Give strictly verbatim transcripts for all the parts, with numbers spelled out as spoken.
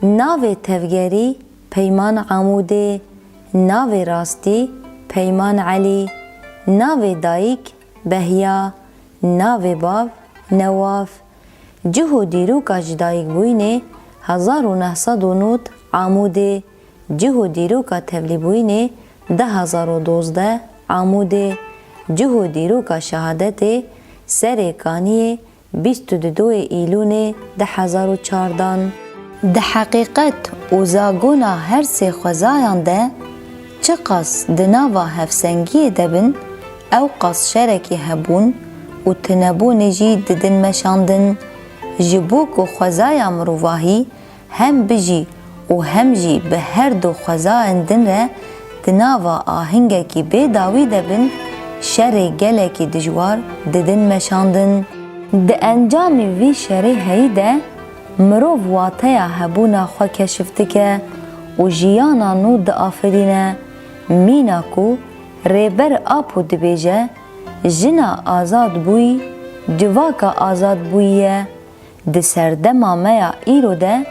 Navê tevgerî Peyman Amûdê, navê rastî Peyman Elî, navê dayik Behya, navê bav Newaf. Cih û dîroka ji dayikbûyînê hezar û neh sed û nod Amûdê, cih û dîroka tevlîbûyînê du hezar û dozdeh Amûdê, cih û dîroka şehadetê Serê Kaniyê bîst û du Îlûnê du hezar û çardan. Di heqîqet û zagona her sê xwezayan de çiqas di nava hevsengiyê de bin, ewqas şerekî hebûn û tinebûnê jî didin meşandin. Ji bo ku xwezaya mirovahî hem bijî û hem jî bi her du xwezayên din re di nava ahingekî bê dawî de bin, şerê gelekî dijwar didin meşandin. Di encamê vî şerê heyî de mirov wateya hebûna xwe keşif dike û jiyana nû diafirîne. Mîna ku Rêber Apo dibêje, jina azad bûyî, civaka azad bûyî ye. Di serdema me ya îro de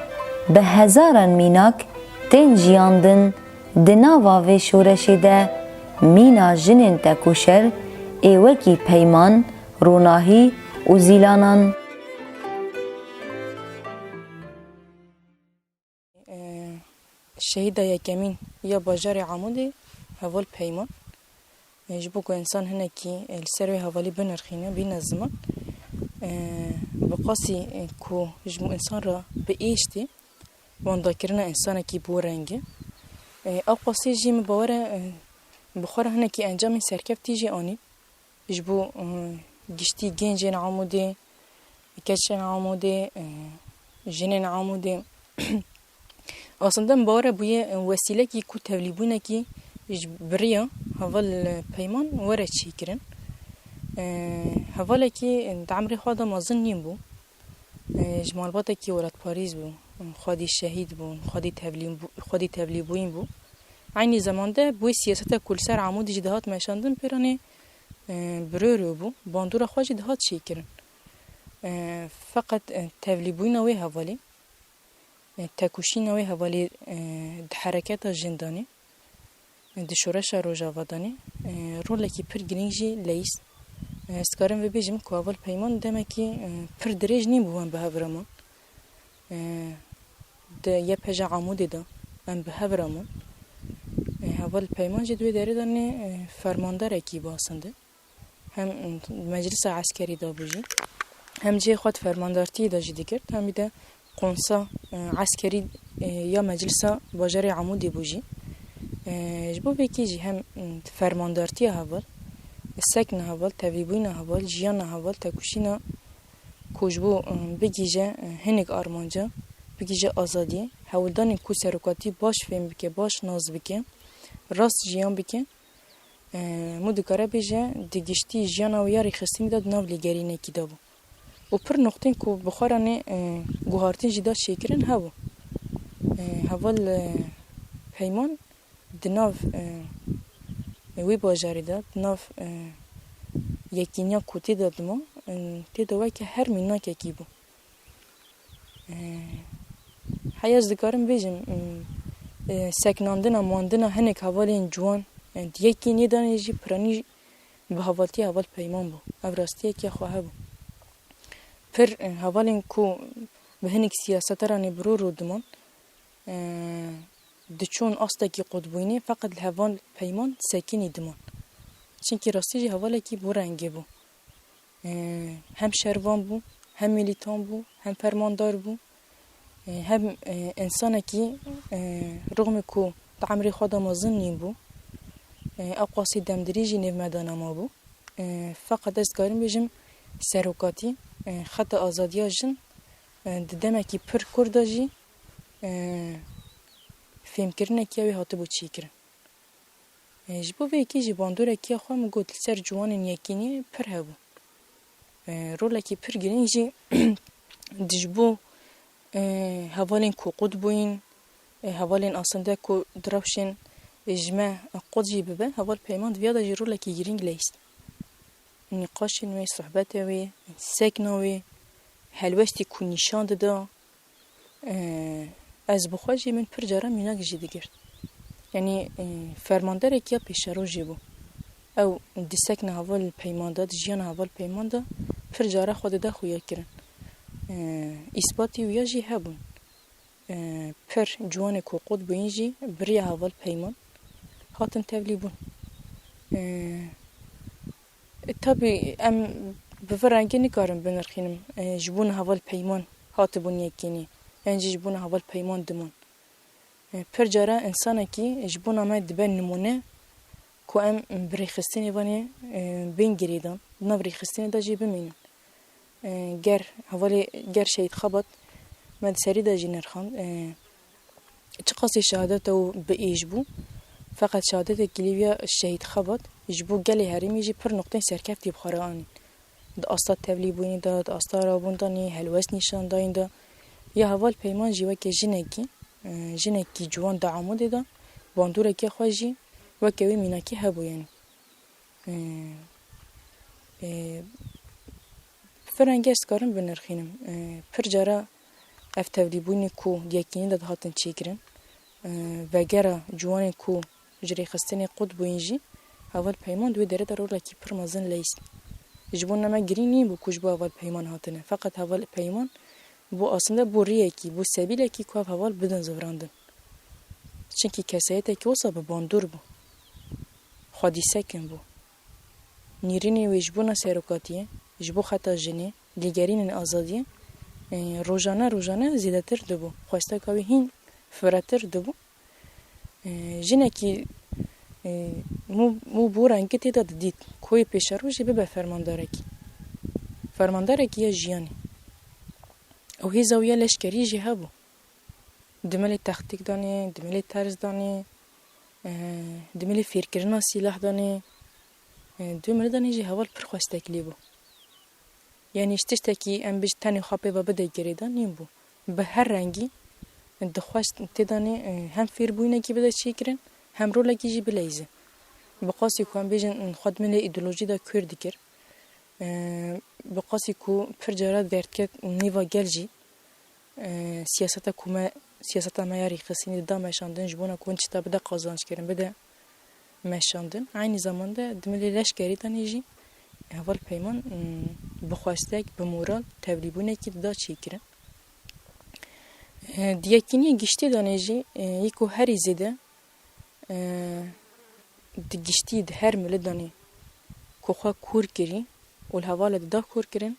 bi hezaran mînak tên jiyandin. Di nava vê şoreşê de mîna jinên tekoşer ê wekî Peyman, Ronahî û Zîlanan. Şehîda yekemîn ya bajarê Amûdê, Heval Peyman. Ji bo ku însan hinekî li ser wê hevalî binirxîne, bîne ziman, bi qasî ku ji bo însan re bi êş tê, wendakirina însanekî bi wî rengî. Ew qasî jî min bawer e, bi xwe re hinekî encamên serkeftî jî anî. Ji bo, e, giştî gencên Amûdê, keçên Amûdê, e, jinên Amûdê. Aslında min bawer e bûye wesîlekî ku tevlîbûnekî ji bi riya heval Peyman were çêkirin. E, hevalekî di emrê xwe de mezin nîn bû. E, ji malbatekî welatparêz bû, xwedî şehîd bû, xwedî tevlî bû, xwedî tevlîbûyîn bû. Eynî zeman de bi wê siyaseta ku li ser Amûdê jî dihat meşandin pêranê, e, biroro bû, bandora xwe jî dihat çêkirin. E, feqet, e, tevlîbûyîna wê hevalê, e, tekoşîna wê hevalê, e, di hereketa jindanê, e, di şoreşa Rojava danê, e, rolekî pir girîng jî leyîst. E, ez dikarim vê bêjim ku heval Peyman demekî, e, pir dirêj nîbû em bi hev re man. E, di Y P J Amûdê de em bi hev re man. E, heval Peyman jî di wê derê de ne, e, fermandarekî bû aslında. Hem, e, meclisa eskerî de bû jî. Hem cihê xwe di fermandartiyê de jî digirt, hem de qonsa, e, eskerî, e, ya meclisa bajarê Amûdê bû jî. E, ji bo vê yekê jî hem, e, fermandartiya heval, sekna heval, tevlîbûyîna heval, jiyana heval, tekoşîna ku ji bo, e, bigihîje, e, hinek armanca, bigihîje azadiyê, hewldanên ku serokatî baş fêm bike, baş nas bike, rast jiyan bike, e, min dikare bêje, di giştî jiyana wê ya rêxistinî de di nav lêgerînekî de bû. Û pir noqtên ku bi xwe re nê, e, guhartin jî da çêkirin hebû. E, heval, e, Peyman di nav, e, wê bajarê de, di nav, e, yekîniya ku tê de dima, e, tê de weke her mînakekî bû. E, heya ez dikarim bêjim, e, e, seknandina, mandina hinek hevalên ciwan, e, di yekîniyê de ne jî piranî bi hevaltiya heval Peyman bû. Ev rastiyeke xwe hebû. Pir, e, hevalên ku bi hinek siyaseteranê bi rû rû diman, e, diçûn astekî qutbûyînê, feqet li heval Peyman sekinî diman. Çimkî rastî jî hevalekî bi wî rengê bû. E, hem şervan bû, hem milîtan bû, hem fermandar bû, e, hem, e, însanekî, e, rixmê ku di emrê xwe de mezin nîn bû, e, ew qasî demdirî jî nêv me de nema bû. E, feqet ez dikarim bêjim, serokatî, e, xeta azadiya jin, e, di demekî pir kurt de jî, e, fêmkirinekî ya wê hatibû çêkirin. E, ji bo vê yekê jî bandorek ya xwe min got, li ser ciwanên yekîniyê pir hebû. E, rolekî pir girîng jî di ji bo, e, hevalên ku qut bûyîn, e, hevalên asinde ku direwşên, e, ji me qut jî bibe, heval Peyman di viya de jî rolekî girîng leyîst. Nîqaşên wê, sohbeta wê, sekna wê, helwestî ku nîşan dida, e, Ez bi xwe jî min pir cara mînak jî digirt. Yanî, e, fermanderekî ya pêşerojê bû. Ew di sekna heval peyman de, di jiyana heval peyman de pir cara xwe dida xuya kirin. E, îsbatî wîya jî hebûn. E, pir ciwanê ku qut bûyîn jî bi riya heval peyman hatin tevlîbûn. E, tabî em bi vî rengî nikarin binirxînin, e, ji bona heval peyman hatibûn yekînî, yan jî ji bona heval peyman dimûn. E, pir cara însanekî ji bona me dibe nimûne ku em bi rêxistinê vanê, e, bên girêdan, di nav rêxistinê de jî bimînin. E, ger hevalê, ger Şehîd Xebat me di serî de jî nirxand, e, çiqasî şehadeta wî bi êş bû, feqet şehadetekî li vî ya Şehîd Xebat ji bo gelê herêmê jî pir nuqteyên serkeftî bi xwe re anîn. Di asta tevlîbûnê de, di asta rabûn danê, helwest nîşandayîn de. Ya heval Peyman jî weke jinekî, e, jinekî ciwan di Amûdê de bandoreke xwe jî weke wê mînakî hebû, yanî. E, e, Bi vî rengî ez dikarim binirxînim. E, pir cara ev tevlîbûnê ku di yekînî de dihatin çêkirin, e, vegera ciwanên ku ji rêxistinê qut bûyîn jî, heval Peyman di wê derê de rolekî pir mezin leyîst. Ji bo me girîng nîn bû ku ji bo heval Peyman hatine. Feqet heval Peyman bû aslinde bû riyekî, bû sebîlekî ku ev heval bidin zivirandin. Çimkî kesayetekî wisa bi bandor bû. Xwedîsekin bû. Nîrînê wê ji bona serokatiyê, ji bo xeta jinê, lêgerînên azadiyê, e, rojane rojane zêdetir dibû. Xwesteka wê hîn firehtir dibû. E, jinekî, e, mû, mû bû rengî tê de didît, ku wê pêşerojê bibe fermandarekî. Fermandarekî ya jiyanê. Û hêza wî ya leşkerî jî hebû. Dimilê textîk danê, dimilê terz danê, e, dimilê fêrkirina sîlah danê. E, di wê miletdanê jî heval pir xwestek lê bû. Yanî ji tiştekî em bijî tenê xwe pê ve bide girêdan nîn bû. Bi her rengî dixwest tê danê, e, hem fêrbûyînekî bide çêkirin, hem rolekî jî bileyze. Bi qasî ku em bêjin, xwe dimilê îdeolojî de kûr dikir. E, Bi qasî ku pir cara derdket nêva gel jî, e, siyaseta ku me, siyaseta me ya rêxistinî dida meşandin, ji bona ku hin tişta bide qazanc kirin, bide meşandin. Eynî zamanda dimilê leşkerî danê jî heval Peyman, m, bi xwestek, bi moral, tevlîbûnekî dida çêkirin. E, di yekîniyê giştî danê jî, e, yê ku herî zêde, e, di giştî di her miletdanê ku xwe kûr kirî û li hevalê dida kûr kirin,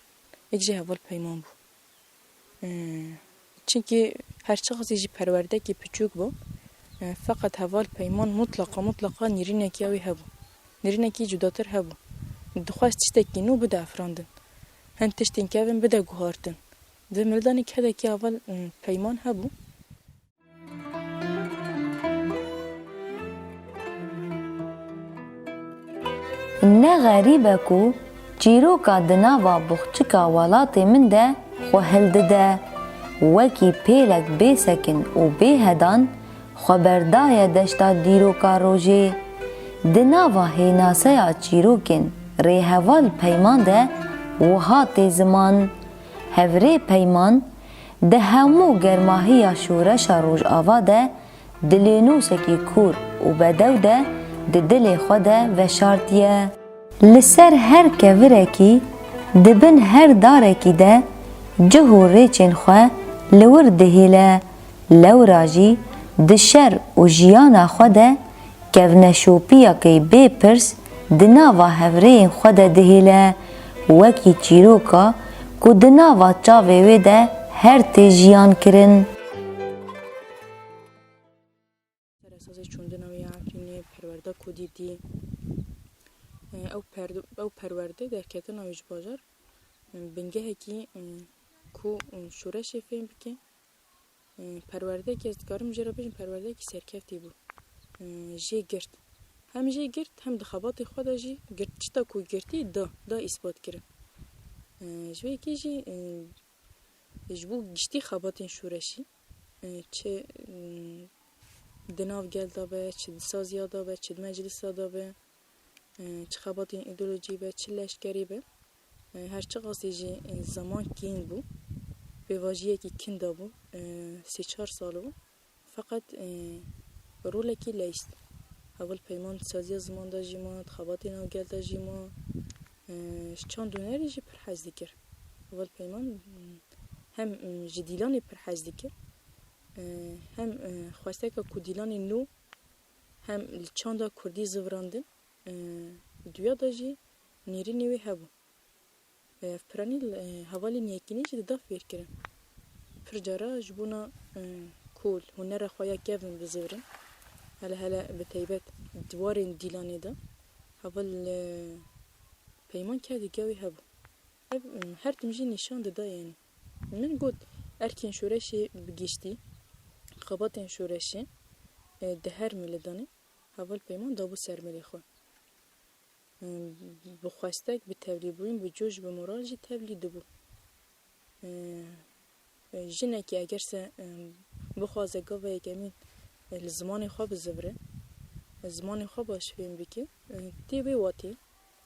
yek jî heval Peyman bû. Ee, Çimkî her çiqasî jî perwerdekî piçûk bû, ee, feqet heval Peyman mutlaqa, mutlaqa nîrînekî ya wî hebû. Nîrînekî cudatir hebû. Dixwest tiştekî nû bide afirandin. Hin tiştên kevin bide guhartin. Di miletdanê kedekî heval, em, Peyman hebû. Ne xerîb e ku çîroka di nava boxçika welatê min de xwe hildide. Wekî pêlek bêsekin û bêhedan xwe berdaye deşta dîroka rojê. Di nava hênaseya çîrokên rêheval Peyman de wiha tê ziman, Hevrê Peyman, Di hemû germahiya şoreşa Rojava de dilênûsekî kûr û bedew de di dilê xwe de veşartiye. Li ser her kevirekî, di bin her darekî de cih û rêçên xwe li wir dihêle. Lewra jî di şer û jiyana xwe de Kevneşopiyekê bê pirs di nava hevrêyên xwe de dihêle, wekî çîroka ku di nava çavê wê de her tê jiyan kirin. Seresazê çûndina wê ya Efrînê, perwerda ku dîtî, ew per-, ew perwerde derketina wê ji bajar, bingehekî ku şoreşê fêm bike, Perwerdeyekî ez dikarim jê re bêjim, perwerdeyekî serkeftî bû. Jê girt. Hem jê girt, hem di xebatê xwe de jî girt. Tişta ku girtî da, da îsbat kirin. Ji vê yekê jî, ji bo giştî xebatên şoreşî, çi di nav gel de be, çi di saziya de be, çi di meclisa de be, çi xebatên îdeolojî be, çi leşkerî be, her çiqasî jî zeman kîn bû, pêvajiyekî kin de bû. Sê çar sal bû. Feqet, e, rolekî leyst. Heval Peyman di saziya ziman de jî ma, di xebatê navgel de jî ma, e, ji çand û hunerê jî pir hez dikir. Heval Peyman, m, hem, m, ji dîlanê pir hez dikir, e, hem, e, xwesteka ku dîlanê nû hem li çanda kurdî zivirandin, e, duya de jî nêrînê wê hebû. Ev piranî li, e, hevalên yekînî jî dida fêrkirin. Pir cara ji bona, e, ku li hunera xwe ya kevin bizivirin, hele hele bi teybet di warên dîlanê de, heval, e, Peyman kedî gewî hebû. Ev, e, her tim jî nîşan dida, yanî. Min got, erkên şoreşê bi giştî, xebatên şoreşê, e, di her miledanê, heval Peyman dabû ser milê xwe. Bi xwestek, bi tevlîbûyîn, bi coş, bi moral jî tevlî dibû. Jinekî eger se bixwaze gava yekemîn li zimanê xwe bizivire, zimanê xwe baş fêm bike, tê wê watê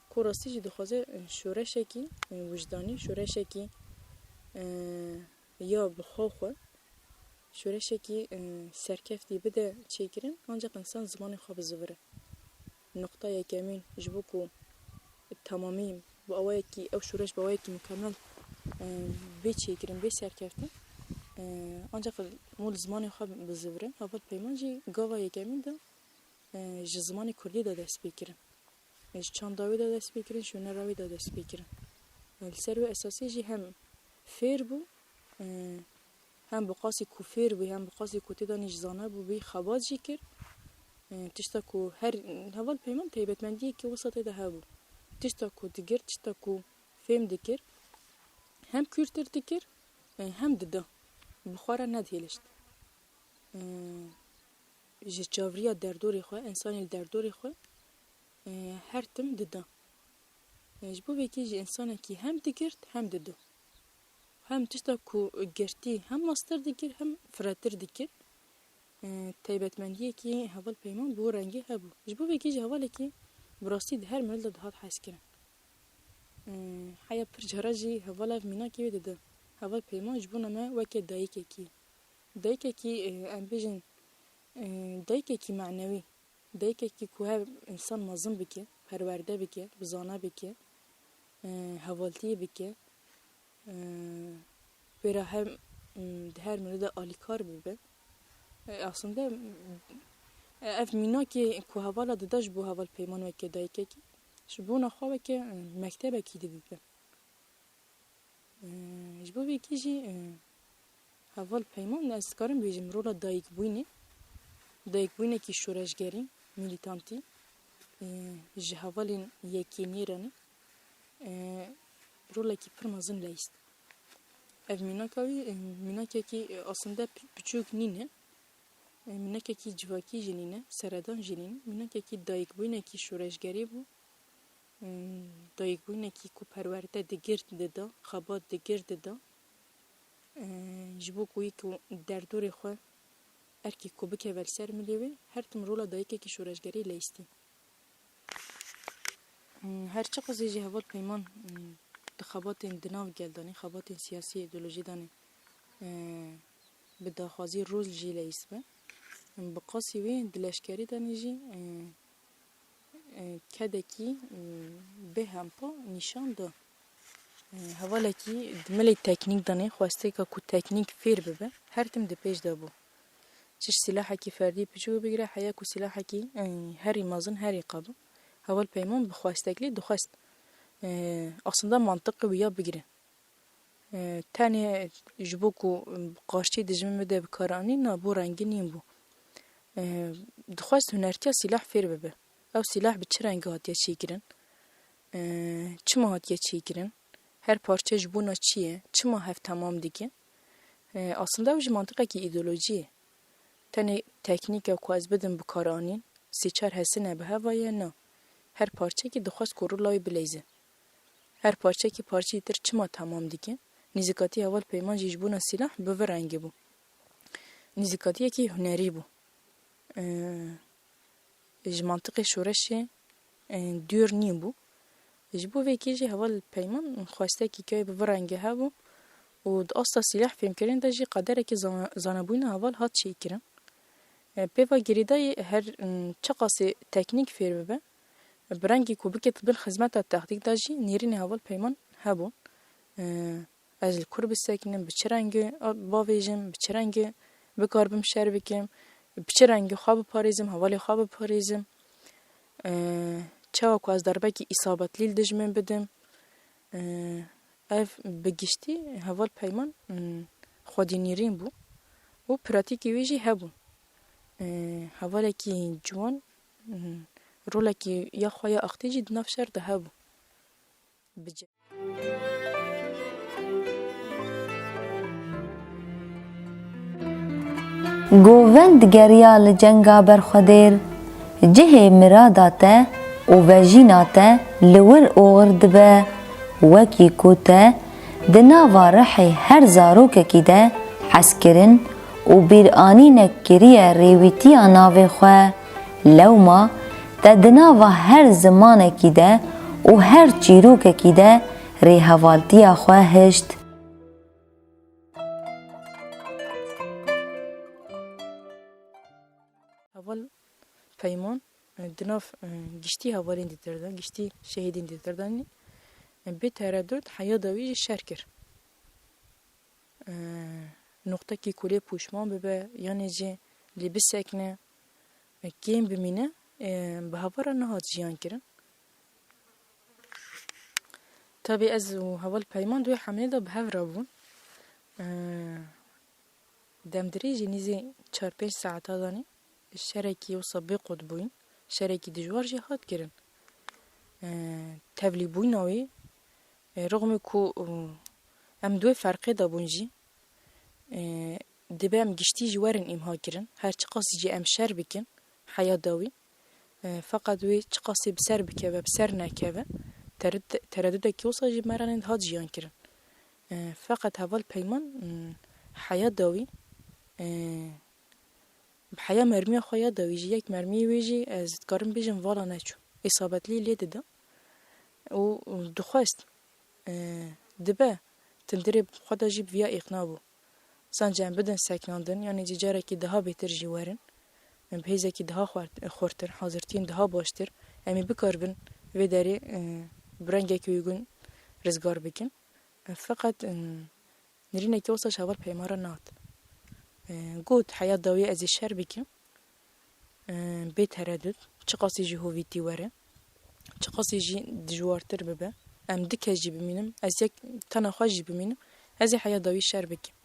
ku rastî jî dixwaze şoreşekî wijdanî, şoreşekî ya bi xwe xwe, şoreşekî, e, serkeftî bide çêkirin, ancaq însan zimanê xwe bizivire. Nuqta yekemîn, ji bo ku temamî bi awayekî, ew şoreş bi awayekî mukemel, e, bê çêkirin, bê serkeftin, e, ancaq mû li zimanê xwe bizivire. Heval Peyman jî gava yekemîn de, e, ji zimanê kurdî de dest pê kirin. Ji çanda wê de dest pê kirin, ji hunera wê de dest pê kirin. Li ser wê esasî jî hem fêr bû, e, hem bi qasî ku fêr bû, hem bi qasî ku tê de nî ji zana bû, bî xebat jî kir. E, tişta ku her heval Peyman taybetmendiyekî wisa tê de hebû. Tişta ku digir, tişta ku fêm dikir, hem kûrtir dikir, e, hem dida. Bi xwe re nedihêlişt. E, ji çavriya derdorê xwe, însanê li derdorê xwe, e, her tim dida. E, ji bo vekî jî însanekî hem digirt hem dido. Hem tişta ku girtî hem mastir dikir hem firehtir dikir. E, taybetmendiyekî heval Peyman bi wî rengî hebû. Ji bo vekî jî hevalekî bi rastî di her mil de dihat hezkirin. E, heya pir cara jî heval ev mînakê wê dide. Heval Peyman ji bona me weke dayikekî. Dayikekî, e, em bêjin, e, dayikekî manewî. Dayikekî ku her însan mezin bike, perwerde bike, bi zana bike, e, hevaltiyê bike, e, wê re hem, m, di her mînê de alîkar bibe. E, aslında, m, e, ev mînakê ku hevala dida ji bo heval Peyman weke dayikekî, ji bona xwe weke, e, mektebekî didite. Ji bo vê yekê jî, e, heval Peyman, ez dikarim bêjim, rola dayikbûyînê, dayikbûyînekî şoreşgerî, milîtantî, e, ji hevalên yekê nêranî, e, rolekî pir mezin leyst. Ev mînaka wî, e, mînakekî, e, aslında pi-, piçûk nîne, e, mînakekî civakî jî nîne, seredan jî nîne, mînakekî dayikbûyînekî şoreşgerî bû. Dayikbûyînekî ku perwerde digir dida, xebat digir dida. Ji bo ku wî ku derdorê xwe erkê ku bikeve li ser milê wê, her tim rola dayikekî şoreşgerî leyistî. Her çiqasî jî heval Peyman di xebatên di nav gel danê, xebatên siyasî, îdeolojî danê, bi daxwazî rol jî leyîst be. Bi qasî wê di leşkerî danê jî, e, kedekî, e, bêhempa nîşan da. E, hevalekî di milê teknîk danê, xwestêka ku teknîk fêr bibe, her tim di pêş de bû. Çi ji silahekî ferdî piçûk bigire, heya ku silahekî, e, herî mezin, herî qaba. Heval Peyman bi xwestek lê dixwest, e, aslında mantiqê wî ya bigire. E, tenê ji bo ku qarşî dijmin bide bikaranîn, na bo rengî nîn bû. E, dixwest hunertiya sîlah fêr bibe. Ew sîlah bi çi rengî hatiye çêkirin? E, çima hatiye çêkirin? Her parçe ji bona çi ye? Çima hev temam dike? E, aslında ew jî mantiqekî îdeolojî ye. Tenê teknîka ku ez bidim bikaranîn, sê çar hesine bi heva ye, na. Her parçekî dixwest ku rola wî bileyze. Her parçekî parçeyî tir çima temam dike? Nîzikatî heval Peyman jî ji bona sîlah bi vî rengî bû. Nîzikatiyekî hunerî bû. Ee, ji mantiqê şoreşê, e, dûr nîbû. Ji bo vê yekê jî heval Peyman xwestekî ke bi vî rengî hebû. Û di asta sîleh fêmkirin de jî qederekî zana-, zanebûyîna heval hat çêkirin. E, pêva girêdayî her, m, çiqasî teknîk fêr bibe, bi rengê ku bikit bin xizmeta textîk de jî nêrînê heval peyman hebûn. E, Ez li kur biseknim, bi çi rengî bavêjim, bi çi rengî bikaribim şer bikim, bi çi rengî xwe biparêzim, hevalê xwe biparêzim. Ee, çawa ku ez derbekî îsabetlî li dijmin bidim. Ee, ev bi giştî heval peyman, hmm, xwedî nêrîn bû û pratîkê wî jî hebû. Ee, hevalekî ciwan, hmm, rolekî ya xwe ya axtî jî di nav şer de hebû. Bi ce- Govend geriya li cenga berxwedêr, cihê mirada te û vejîna te li wir oxir dibe, wekî ku te di nava rihê her zarokekî de hezkirin û bîranînek kiriye rêwîtiya navê xwe. Lewma te di nava her zimanekî de û her çîrokekî de rêhevaltiya xwe hişt. Heval Peyman, e, di nav, e, giştî hevalên dîtir de, giştî şehîdên dîtir de, e, bê teredût heya dawî jî şer kir. E, noqtekî ku lê pûşman bibe, yanê jî lê bisekine, e, kêm bimîne, e, bi heval re nehat jiyan kirin. Tabî ez û heval Peyman di wê hemlê de bi hev re bûn. E, demdirêjî nîzî çar pênc saeta danî şerekî wisa bê qut bûyîn, şerekî dijwar jî hat kirin. E, tevlîbûyîna wî, e, rixmê ku, e, em di wê ferqê de bûn jî, e, dibe em giştî jî werin îmha kirin. Her çiqasî jî em şer bikin heya dawî. E, feqet wê çiqasî bi ser bikeve, bi ser nekeve, tered-, teredudekî wisa jî me re nêdihat jiyan kirin. E, feqet heval Peyman, e, heya dawî, e, bi heya mermiya xwe ya dawî jî, yek mermiyê wê jî, ez dikarim bêjim vala neçû. Îsabetlî lê dida û dixwest, e, dibe tindirê xwe de jî bi viya îqna bû. Sence em bidin seknandin, yanî jî carekî daha bêtir jî werin. Em bi hêzekî daha xwert-, xurtir, hazirtiyên daha baştir, em ê bikaribin vê derê, e, bi rengekî uygun rizgar bikin. E, feqet, e, nirîneke wisa ji heval Peyman re nehat. E, got, heya dawiyê ez ê şer bikim. E, bê teredût, çiqasî jî hovîtî were, çiqasî jî dijwartir bibe, em du kes jî bimînim, ez yek tena xwe jî bimînim, ez ê heya dawî şer bikim.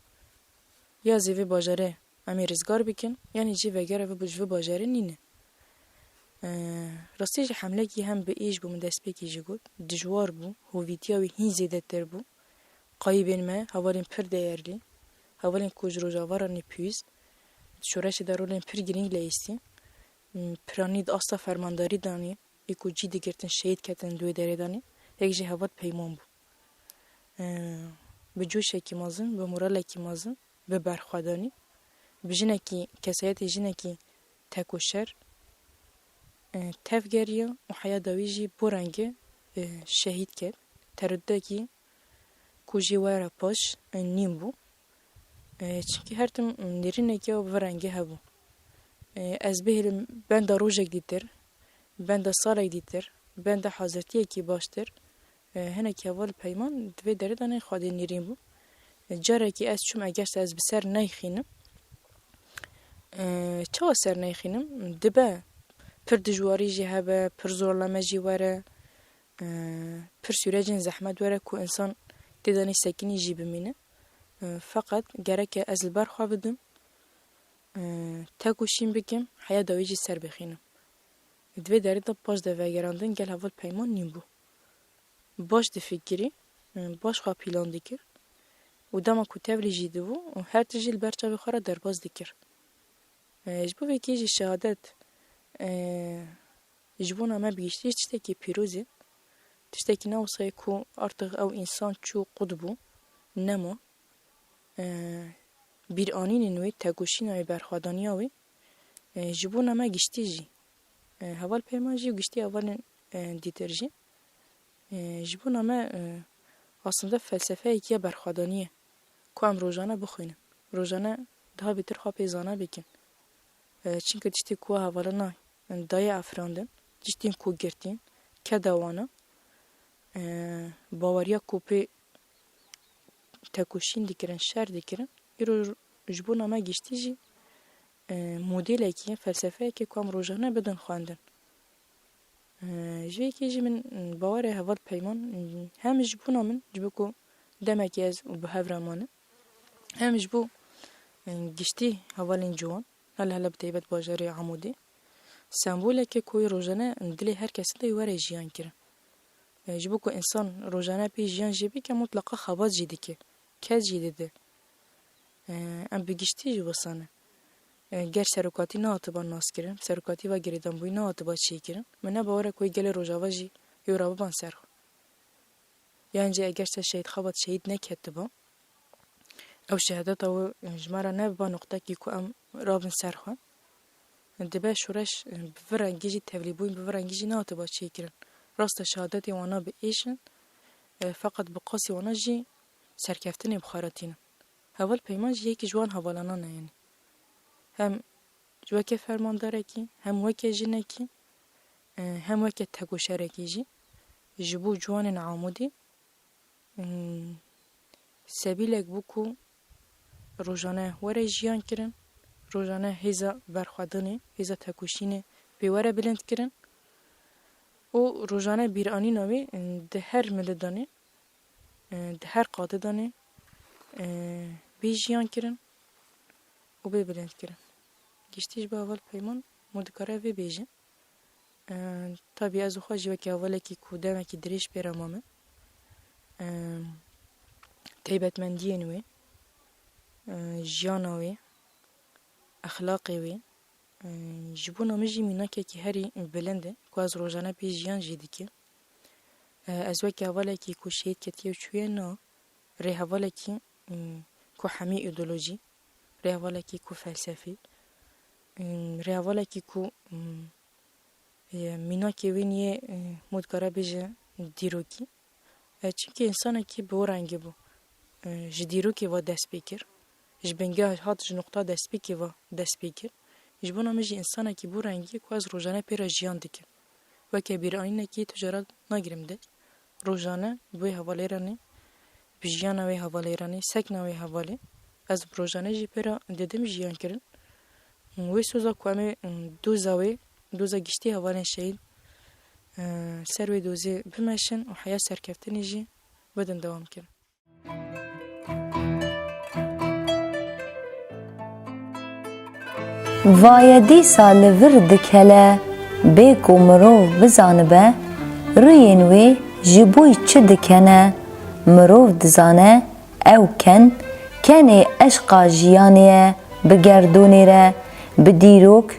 Ya zê vê bajarê em ê rizgar bikin, yanî jî vegere vê, ji vê bajarê nîne. E, rastî jî hemlekî hem bi êş bû, min destpêkê jî got, dijwar bû, hovîtiya wî hîn zêdetir bû. Qayîbên me, hevalên pir değerli, hevalên ku ji Rojava re ne pîz, di şoreşê de rolên pir girîng leyîstî. Piranî di asta fermandarî danî, ê ku cî digirtin, şehîd ketin di wê derê danî, yek ji hevat Peyman bû. Bi coşekî mezin, bi moralekî mezin, bi berxwedanî, bi jinekî, kesayetê jinekî tekoşer, e, tevgeriya û heya dawî jî bo rengê, e, şehîd ket. Teredudekî ku jê were paş, e, nîn bû. E, çimkî her tim nêrîneke bi vî rengê hebû. E, ez bihêlim benda rojek dîtir, benda salek dîtir, benda hazirtiyekî baştir, e, hinekî heval Peyman di vê derê de ne Xwedê nêrîn bû. E, carekî ez çûm, eger se ez bi ser neyxînim. E, çawa ser neyxînim? Dibe pir dijwarî jî hebe, pir zorlame jî were, e, pir sûrecên zehmet were ku însan tê de nê sekinî jî bimîne. E, feqet gereke ez li ber xwe bidim, e, tekoşîn bikim, heya dawî jî ser bixînim. Di vê derê de paş de vegerandin gel heval Peyman nîn bû. Baş difikirî, e, baş xwe pîlan dikir û dema ku tevlî jî dibû û her tişt jî li ber çavê xwe re derbas dikir. E, ji bo vê kê jî şehadet, e, ji bona me bi giştî jî tiştekî pîroz e. Tiştekî ne wisa ye ku artık ew însan çû qut bû, nema. E, bîranînên wê, tekoşîna wê, berxwedaniya wê, e, ji bona me giştî jî, e, heval Peyman jî û giştî hevalên, e, dîtir jî, e, ji bona me, e, aslında felsefeyekî ya berxwedaniyê ye. ku em rojane bixwînin. Rojane daha bêtir xwe pê zana bikin. E, çimkî tiştê ku hevalina dayê afirandin, tiştên ku girtîn, keda wan e, e, baweriya ku pê tekoşîn dikirin, şer dikirin, îro ji bona me giştî jî, e, modêlekî, felsefeyekê ku em rojane bidin xwendin. E, ji vê yekê jî min, e, bawerê heval Peyman, e, hem ji bona min, ji bo ku demekî ez û bi hev re manim, hem ji bo, e, giştî hevalên ciwan, hele hele bi taybet bajarê Amûdê, semboleke ku yê rojane dilê her kesî de were jiyan kirin. E, ji bo ku însan rojane pê jiyan jî bike, mutleqa xebat jî dike, ked jî dide. E, em bi giştî jî wisa ne. E, ger serokatî nehatiba naskirin, serokatî ve girêdanbûyî nehatiba çêkirin, min ne bawer e ku yê gelê Rojava jî yê re biban ser xwe. Yan jî eger ser Şehîd Xebat şehîd neketiba, ew şehadeta wê ji me re nebiba noqtekî ku em rabin ser xwe. Dibe şoreş bi vî rengî jî tevlîbûn, bi vî rengî jî nehatiba çêkirin. Rast e, şehadetên wana bi êş in, e, feqet bi qasî wana jî serkeftinê bi xwe re tînin. Heval Peyman jî yekî ji wan hevalana ne, yanî hem weke fermandarekî, hem weke jinekî, e, hem weke tekoşerekî jî ji bo ciwanên Amûdê, e, sebîlek bû ku rojane were jiyan kirin, rojane hêza berxwedanê, hêza tekoşînê pê were bilind kirin û rojane bîranîna wê, e, di her milidanê, e, di her qadê danê, e, bê jiyan kirin û bê bilind kirin. Giştî ji bo heval Peyman, min dikare vê bêjin. E, tabî ez û xwe jî wekî hevalekî ku demekî dirêj pê re mame. E, taybetmendiyên wê, e, jiyana wê, exlaqê wê, e, ji bona min jî mînakekî herî bilind e ku ez rojane pê jiyan jî dikim. E, ez wekî hevalekî ku şehîd ketiye û çûye na, rêhevalekî, e, ku hemî îdeolojî, rêhevalekî ku felsefî, e, rêhevalekî ku, e, e, mînakê wê niyê, e, min dikare bêje dîrokî. E, çimkî însanekî bi wî rengî bû. E, ji dîrokê ve dest pê kir. Ji bingeh hat, ji nuqta destpêkê ve dest pê kir. Ji bona min jî însanekî bi wî rengî ku ez rojane pê re jiyan dikim. Weke bîranînekî tu cara nagirim de. Rojane bi wê hevalê re ne, bi jiyana wê hevalê re ne, sekna wê hevalê. Ez bi rojane jî pê re didim jiyan kirin. Wê soza ku em ê, doza wê, doza giştî hevalên şehîd, e, ser wê dozê bimeşin û heya serkeftinê jî bidin dewam kirin. Vaye dîsa li vir dikele, bê ku mirov bizanibe, rûyên wê ji bo çi dikene, mirov dizane, ew ken, kenê eşqa jiyanê ye, bi gerdûnê re, bi dîrok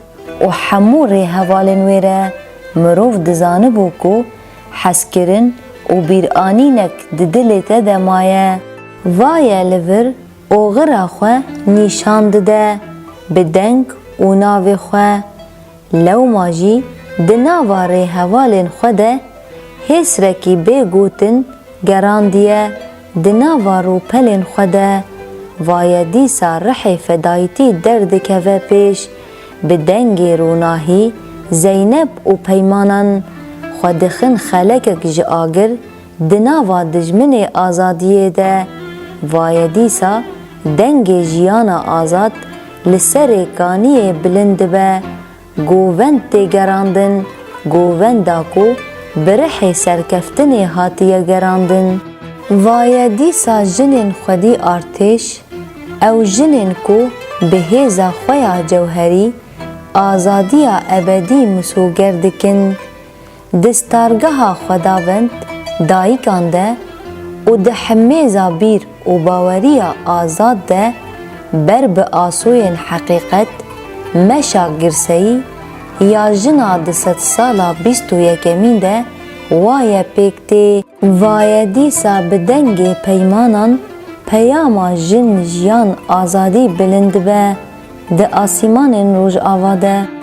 û hemû rêhevalên wê re mirov dizanibû ku hezkirin û bîranînek di dilê te de maye. Vaye li vir oxira xwe nîşan dide, bi deng û navê xwe. Lewma jî di nava rêhevalên xwe de hêsrekî bê gotin gerandiye, di nava rûpelên xwe de. Vaye dîsa rihê fedayîtî derdikeve pêş, bi dengê ronahî Zeynep û Peymanan xwe dixin xelekek ji agir di nava dijminê azadiyê de. Vaye dîsa dengê jiyana azad li serê kaniyê bilind dibe. Govend tê gerandin, govenda ku bi rihê serkeftinê hatiye gerandin. Vaye dîsa jinên xwedî artêş, ew jinên ku bi hêza xwe ya cewherî azadiya ebedî misoger dikin, di stargeha xwedavend dayikan de û di hemêza bîr û baweriya azad de ber bi asoyên heqîqet, meşa girseyî ya jina di sedsala bîst û yekemîn de waye pêk tê. Vaye dîsa bi dengê peymanan peyama jin, jiyan, azadî bilind dibe di asîmanên Rojava de.